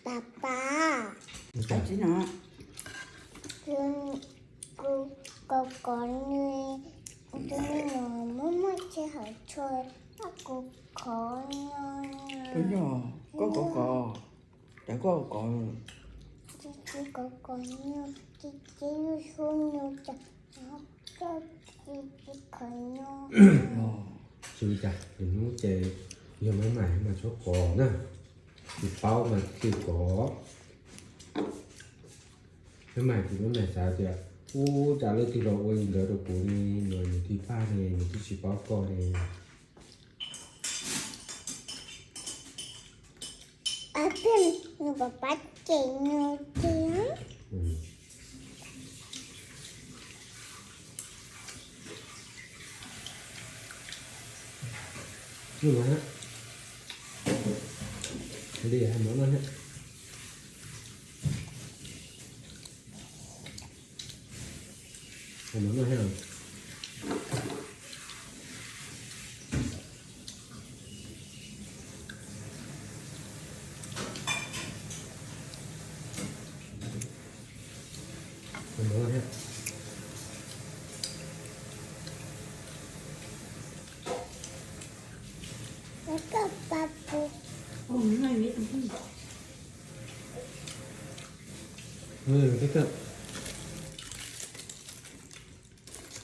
Pab pab, kuv kov kov nws, tus me nyuam muaj muaj tsis hawm tshua, kuv kov nyo. Koj kov kov, cas koj kov, tsis kov kov nyo, ces ces yus su nyo cas, koj tsis kov nyo. Tsis li cas, hnub ces yog maiv maim mas txhob kov na, tsis paub mas thiaj kov. Maiv maim ces maiv maim xav tias ub, cas leej twg los ua li ntawd rau kuv ne, nws nws thiaj pab ne, nws thiaj tsis paub koj ne. Nws pab pab ces nws tias, li hais mov no thiab, hais mov no thiab. Hais mov no thiab.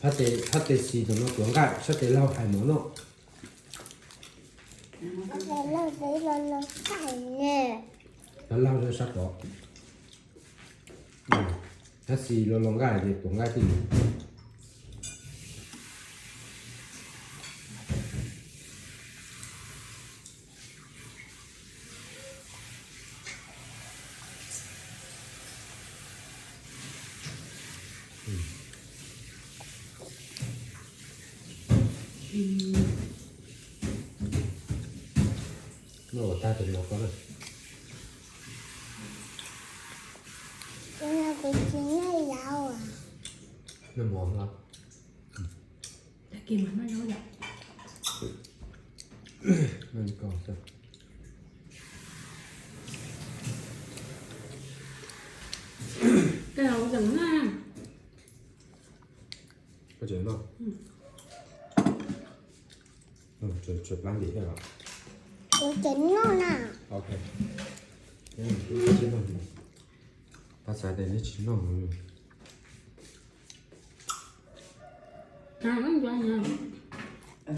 Phab tes, phab tes xis ntawm no tuav nqaij, sab tes laug hais mov noj. Laug laug sab tod. Phab xis los los nqaij ces tuav nqaij tij. Noj ua tag tes mov ko na. Kuv tsis noj yaus. Noj mov no. Tag kis mas noj yaus yom. Noj ko xwb. Koj tseem noj? Tshuav plab ntim thiab los? Kuv tseem noj na. Ok. Pab xav tias neb tsis noj.